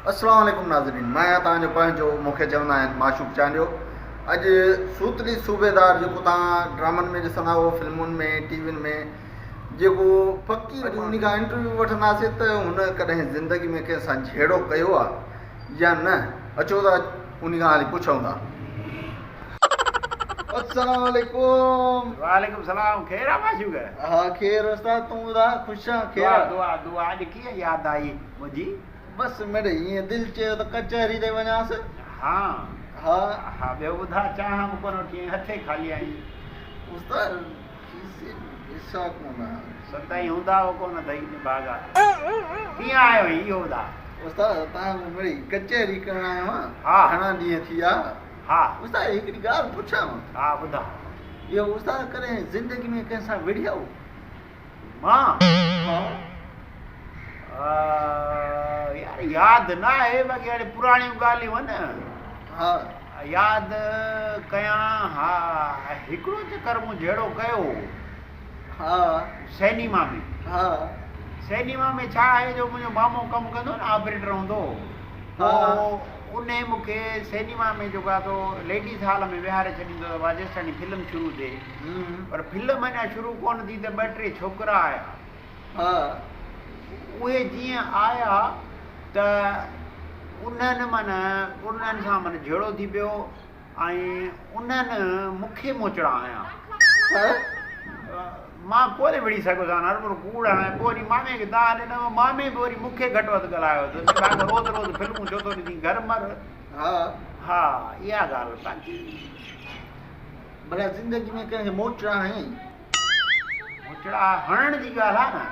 السلام عليڪم ناظرين مان آهيان توهان جو پنهنجو مون کي چوندا آهن معشوق چانڊيو اڄ سوتلي صوبيدار جيڪو توهان ڊرامن ۾ ڏسندا هو فلمن ۾ ٽي وين ۾ جيڪو فقير اڄ ان کان انٽرويو وٺنداسين ته هن ڪڏهن زندگي ۾ ڪنهن سان جهيڙو ڪيو آهي يا نه اچو ته ان کان هلي پڇون ٿا السلام عليڪم وعليڪم السلام خير آ معشوق ها خير استاد تون ٻڌاء خوش آ خير دعا دعا دعا اڄ ڪيئن ياد آئي منهنجي بس مڙئي ائين دل چيو ته ڪچهري تي وڃانس. ها. ها. ها ٻيو ٻڌاء چانهه به ڪونه وٺي آئين هٿين خالي آئين. استاد کيسي ۾ پئسا ڪونه آهن. سدائين هوندا به ڪونه اٿئي نڀاڳا. ڪيئن آيو آهين اهو ٻڌاء. استاد توهان کان مڙئي ڪچهري ڪرڻ آيو آهيان. ها. گهڻا ڏينهن ٿي ويا. ها. استاد هڪڙي ڳالهه پڇانو. ها ٻڌاء. اهو استاد ڪڏهن زندگي ۾ ڪنهن سان وڙهيا آهيو؟ مان؟ ها. يار ياد نه آهي باقي هاڻي پراڻيون ڳالهيون آهن نه. ها. ياد ڪيان ها هڪڙو چڪر مون جهيڙو ڪيو هو. ها. سئنيما ۾. ها. سئنيما ۾ ڇا آهي جو منهنجو مامو ڪم ڪندو هو نه آپريٽر هوندو هو. ها. پوء انهي مون کي سئنيما ۾ جيڪو آهي سو ليڊيز هال ۾ ويهاري ڇڏيندو هو ته جيستائين فلم شروع ٿئي. پر فلم اڃا شروع ڪونه ٿي ته ٻه ٽي ڇوڪرا آيا. اهي جيئن آيا ته انهن معنيٰ انهن سان معنيٰ جهيڙو ٿي پيو ۽ انهن مون کي موچڙا هنيا. مان ڪونه وڙهي سگهيس هان هرڀرو ڪوڙ هڻائي پوء وري مامي کي دانهن ڏنم مامي به وري مون کي گهٽ وڌ ڳالهايو ته نڀاڳ روز روز فلمون ڇو ٿو ڏسين گهر مر. ها اها ڳالهه باقي. ڀلا زندگي ۾ ڪنهن کي موچڙا هنيائين؟ موچڙا هڻڻ جي ڳالهه آ نه.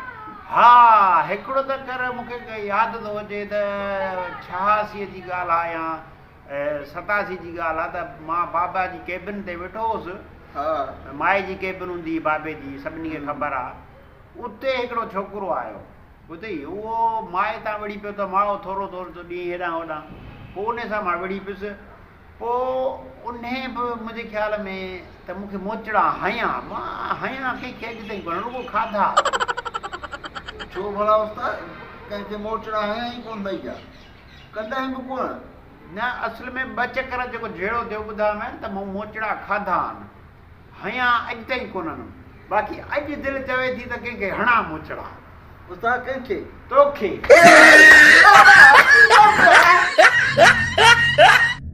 ها هڪڙو ته ڪر مون کي ياد ٿو اچي ته ڇهاسيء جي ڳالهه آ يا ستاسي جي ڳالهه آ ته مان بابا جي ڪيبن تي ويٺو هوس. مائي جي ڪيبن هوندي هئي بابي جي سڀني کي خبر آ. اتي هڪڙو ڇوڪرو آيو ٻڌئي اهو مائي تان وڙهي پيو ته ماء ٿورو ٿورو ٿو ڏئين هيڏانهن هوڏانهن پوء انهي سان مان وڙهي پيس. پوء انهيء به منهنجي خيال ۾ ته مون کي موچڙا هنيا. مان هنيا ڪنهن کي اڄ تائين ڪونه، رڳو کاڌا. ڇو ڀلا استاد، ڪنهن کي موچڙا هنيا ئي ڪونه اٿئي ڇا؟ ڪڏهن به ڪونه؟ نه، اصل ۾ ٻه چڪر جيڪو جهيڙو ٿيو ٻڌايومانء ته مون موچڙا کاڌا آهن، هنيا اڄ تائين ڪونهن. باقي اڄ دل چوي ٿي ته ڪنهن کي هڻان موچڙا. استاد ڪنهن کي؟ توکي.